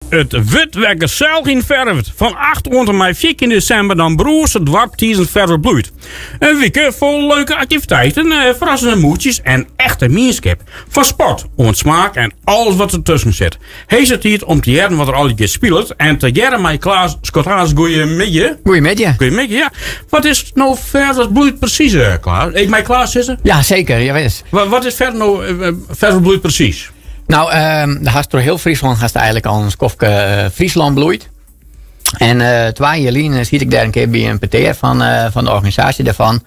It wurdt wer gesellich yn Ferwert. Fan 8 oant en mei 14 desimber dan brûst it doarp tidens Ferwert Bloeit. In wike fol leuke aktiviteiten, ferrassende moetsjes en echte mienskip. Fan sport oant smaak en alles wat dertusken sit. Heechste tiid om te hearren wat der allegear spilet en tegearre mei Klaas Schotanus. Goeiemiddei. Goeiemiddei. Goeiemiddei, ja. Wat is no Ferwert Bloeit presys, Klaas? Ik mei Klaas sizze? Ja, seker. Jawis. Wat is Ferwert no Ferwert Bloeit presys? Nou, um, hast troch hiel Fryslân hast eigentlik al in skoftke Fryslân Bloeit. En 2 jier lyn siet ik dêr in kear by in petear fan de organisaasje dêrfan.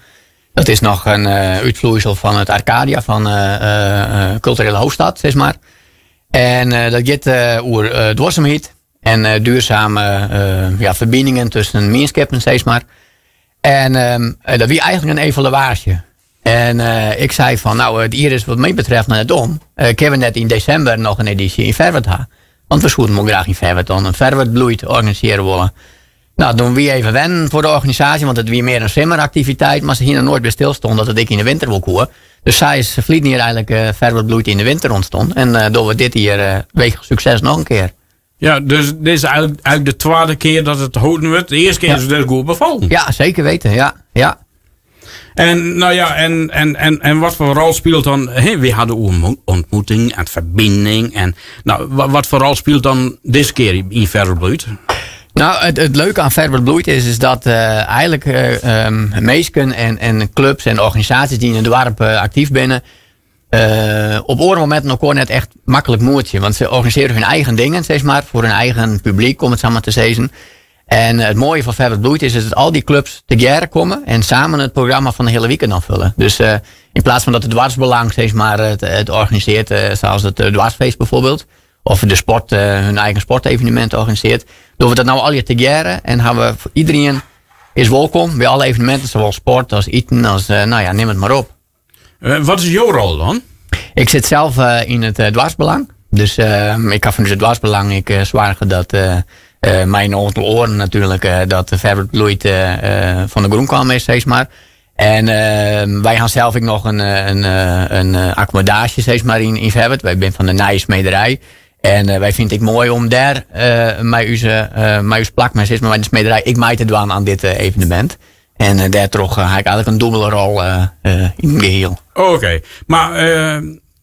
Dat is noch in útfloeisel fan it Arcadia fan kulturele hoofdstad, sis mar. En dat giet oer duorsumheid en duurzame, ja, ferbiningen tusken mienskippen, sis mar. En dat wie eigentlik in evaluaasje. En ik sei fan, nou, it jier is wat my betreft noch net om. Kinne we net yn desimber noch in edysje yn Ferwert ha? Want we soenen wol graach yn Ferwert dan in Ferwert Bloeit organisearje wolle. Nou, doe wie even wennen foar de organisaasje, want it wie mear in simmeraktiviteit, mar se hiene noait by stilstien dat it ek yn de winter wol koe. Dus sa is ferliden jier eigentlik Ferwert Bloeit yn de winter ûntstien. En dogge we dit jier wege sukses noch in kear. Ja, dus dit is eigentlik de twadde kear dat it holden wurdt. De earste kear is it dus goed befallen. Ja, seker weten. Ja. En, nou ja, en wat foar rol spilet dan? Hè, we hadden oer ontmoeting en ferbining. En, nou, wat foar rol spilet dan dizze kear yn Ferwert Bloeit? Nou, it leuke oan Ferwert Bloeit is dat eigentlik minsken en klups en organisaasjes dy't yn it doarp aktyf binne, op oare mominten elkoar net echt maklik moetsje. Want se organisearje hun eigen dingen, sis mar, foar hun eigen publyk, om it sa mar te sizzen. En it moaie fan Ferwert Bloeit is dat al dy klups tegearre komme en samen it programma fan de hiele wike dan fulle. Dus yn plaats fan dat it doarpsbelang, sis mar, it organisearret, sa as it doarpsfeest bijvoorbeeld, of de sport, hun eigen sportevenemint organisearret, dogge we dat no allegear tegearre en hawwe we iderien is wolkom by alle eveneminten, sawol sport as iten, as, nou ja, nim it mar op. Wat is jo rol dan? Ik sit sels yn it doarpsbelang. Dus ik ha fanút it doarpsbelang ik soarge dat mei in oantal oaren natuerlik dat de Ferwert Bloeit fan de grûn kaam is, sis mar. En wy ha sels ek noch in akkommodaasje, sis mar, yn Ferwert. Wy binne fan de Nije Smederij. En wy fine it ek moai om dêr mei ús plak, mei, sis mar, mei de smederij, ek mei te dwaan oan dit evenemint. En dêrtroch ha ik eigentlik in dûbele rol yn it gehiel. Oké, mar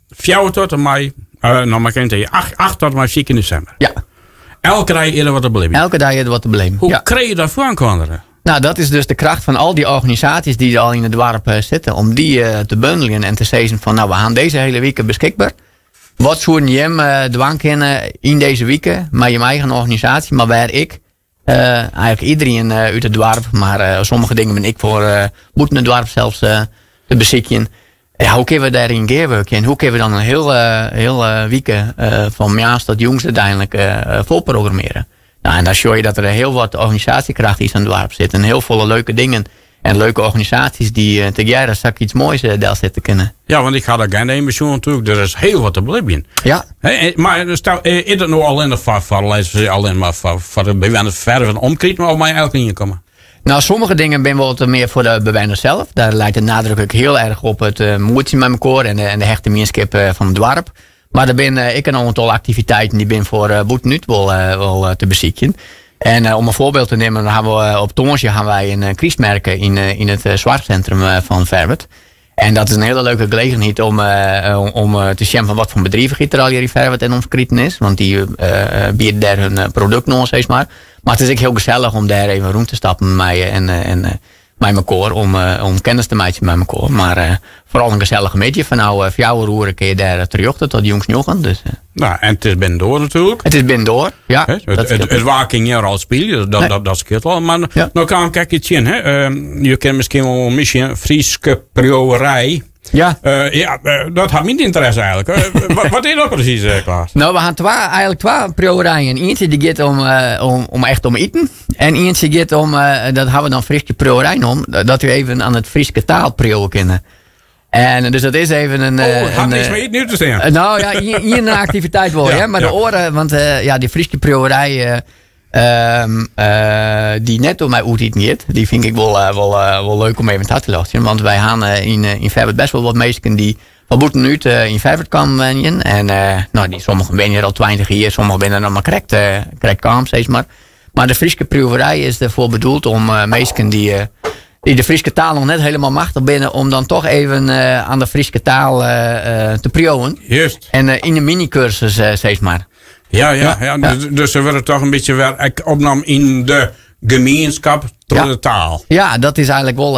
4 tot en mei, no mar kin 8 tot en mei 14 desimber. Ja. Elke dei is der wat te belibjen. Elke dei is der wat te belibjen. Hoe krije je dat foar elkoar? Nou, dat is dus de kracht fan al dy organisaasjes dy't al yn it doarp sitte, om dy te bundeljen en te sizzen fan, nou, we ha dizze hiele wike beskikber. Wat soenen jim dwaan kinne yn dizze wike mei jim eigen organisaasje, mar wêr ik Eigentlik iderien út it doarp, mar sommige dingen bin ek foar bûten it doarp sels te besykjen. Ja, hoe kinne we dêryn gearwurkje en hoe kinne we dan in hiele wike fan moarns tot jûns úteinlik fol programmearje? Nou, en dan sjogge je dat der hiel wat organisaasjekracht yn sa'n doarp sit en hiel folle leuke dingen en leuke organisaasjes dy't tegearre sakyts moais delsette kinne. Ja, want ik ha de agenda even besjoen natuerlik. Der is hiel wat te belibjen. Ja. Hè, mar stel, is dat no allinnich foar, allinnich mar foar de bewenners Ferwert en omkriten of mei elkenien komme? Nou, sommige dingen binne wol wat mear foar de bewenners sels. Dêr leit de nadruk ek hiel erch op it moetsjen mei mekoar en de hechte mienskip fan it doarp. Mar der binne ek in oantal aktiviteiten dy binne foar bûtenút wol te besykjen. En om in foarbyld te nimmen, dan hawwe we op tongersdei hawwe wy in krystmerke yn it soarchsintrum fan Ferwert. En dat is in hiele leuke gelegenheid om te sjen fan wat foar bedrivichheid der allegear yn Ferwert en omkriten is. Want dy biede dêr hun produkten oan, sis mar. Mar it is ek hiel gesellich om dêr even rûn te stappen mei en mei mekoar om kennis te meitsjen mei mekoar. Mar foaral in gesellige middei. Fanôf 4 oere kinne je dêr terjochte tot jûns njoggen. Dus. Nou, en it is binnendoar natuerlik. It is binnendoar, ja. It waar kin gjin rol spylje, dat skeelt al. Mar no kaam ik ek tsjin, hè. Je kinne miskien wol miskien Fryske priuwerij. Ja. Ja, dat hat myn ynteresse eigentlik. Wat is dat presys, Klaas? Nou, we ha eigentlik twa priuwerijen. Ientsje dy giet om echt om iten. En ientsje giet om, dat ha we dan Fryske priuwerij noamd, dat we even oan it Fryske taal priuwe kinne. En dus dat is even in. Oh, hat niks mei iten út te stean. Nou ja, ien aktiviteit wol, ja, mar de oare, want ja, dy Fryske priuwerij dy't net oer mei oer iten giet, dy fyn ik wol leuk om even ta te ljochtsjen. Want wy ha yn Ferwert bêst wol wat minsken dy't fan bûtenút yn Ferwert kamen wenjen. En no, dy, sommigen wenje der al 20 jier, sommigen binne der noch mar krekt, krekt kaam, sis mar. Mar de Fryske priuwerij is derfoar bedoeld om minsken dy't dy de Fryske taal noch net hielendal machtich binne, om dan toch even oan de Fryske taal te priuwen. Juist. En yn in mini-kursus, sis mar. Ja. Dus se wurde toch in bytsje wer ek opnommen yn de gemienskip troch de taal. Ja, dat is eigentlik wol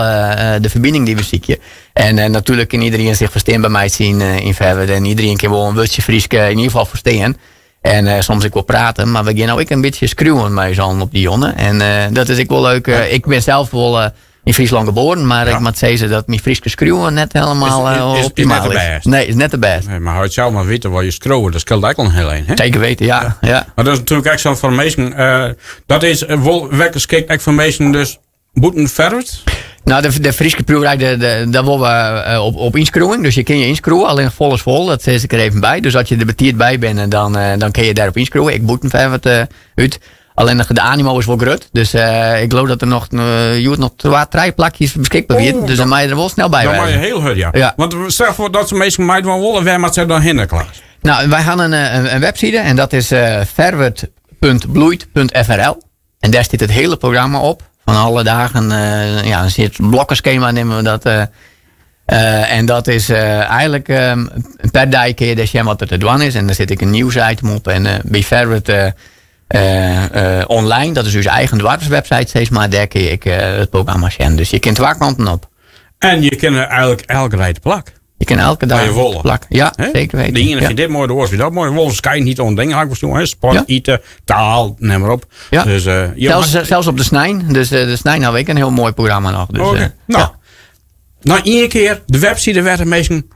de ferbining dy't we sykje. En natuerlik kin iderien sich fersteanber meitsje yn Ferwert. En iderien kin wol in wurdsje Frysk yn ieder gefal ferstean. En soms ek wol prate, mar we gean no ek in bytsje skriuwen mei ús allen op dy jûn. En dat is ek wol leuk. Ik bin sels wol yn Fryslân geboren, mar ik moat sizze dat myn Fryske skriuwen net hielendal Is optimaal net de is. bêste. Nee, is net de bêste. Nee, mar as je sels mar witte wat je skriuwe, dat skeelt ek al in hiel ein, hè? Zeker weten, ja. Mar dat is natuerlik ek sa foar minsken. Dat is wol wer geskikt ek foar minsken dus bûten Ferwert? No, de Fryske priuwerij, dêr wolle we op ynskriuwing. Dus je kinne je ynskriuwe, allinnich fol is fol, dat sis ik der even by. Dus as je der betiid by binne, dan kinne je dêrop ynskriuwe, ek bûten Ferwert út. Allinnich de animo is wol grut, dus ik leau dat der noch hjoed noch twa, trije plakjes beskikber wienen. Oh, Dus dan mei je der wol snel by Dan mei je wêze. hiel hurd, ja. Ja. Want stel foar dat se minsken meidwaan wolle, wêr moat se dan hinne, Klaas? No, wy hawwe in webside en dat is ferwert.bloeit.frl. En dêr stiet it hiele programma op. Fan alle dagen, ja, dan sit blokkenskema neame we dat. En dat is eigentlik per dei kinne je dêr sjen wat der te dwaan is. En der sit ek in nieuwsitem op. En by Ferwert online, dat is ús eigen doarpswebsite, sis mar, dêr kinne je ek it programma sjen. Dus je kinne twa kanten op. En je kinne eigentlik elke dei te plak. Je kinne elke Waar dei je wolle. plak. Ja, Hè? zeker weten. De ene Ja. fynt dit moai, de oar fynt dat moai. Wol skyn niet oan dingen, ha ik wol sjoen, hè? Sport, ite, taal, nim mar op. Dus je mag- Sels op de snein. Dus de snein ha we ek in hiel moai programma noch. Dus, Oké. ja. No, ien kear de webside wêr't de minsken,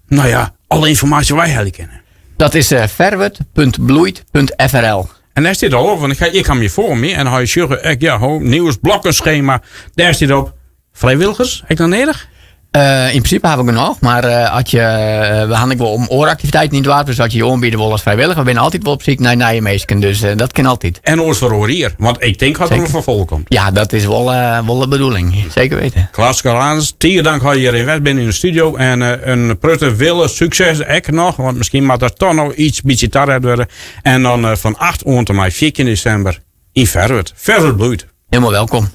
no ja, alle ynformaasje weihelje kinne. Dat is ferwert.bloeit.frl. En dêr stiet al op, want ik ha him hjir foar my en hy sjogge ek, ja, ho, nieuws blokkenschema. Dêr stiet op frijwilligers, ek noch nedich? Yn prinsipe ha we genôch, mar as je, we ha ek wol om oare aktiviteiten yn it doarp, dus as je je oanbiede wolle as frijwilliger, we binne altyd wol op syk nei nije minsken, dus dat kin altyd. En oars foar oar jier, want ik tink dat der wol ferfolch komt. Ja, dat is wol de bedoeling, zeker weten. Klaas Schorlanus, tige dank dat je hjir yn west binne yn de studio en in protte wille, sukses ek noch, want miskien moat der toch noch iets bytsje taret wurde. En dan fan 8 oant en mei 14 desimber yn Ferwert. Ferwert bloeit. Hielendal wolkom.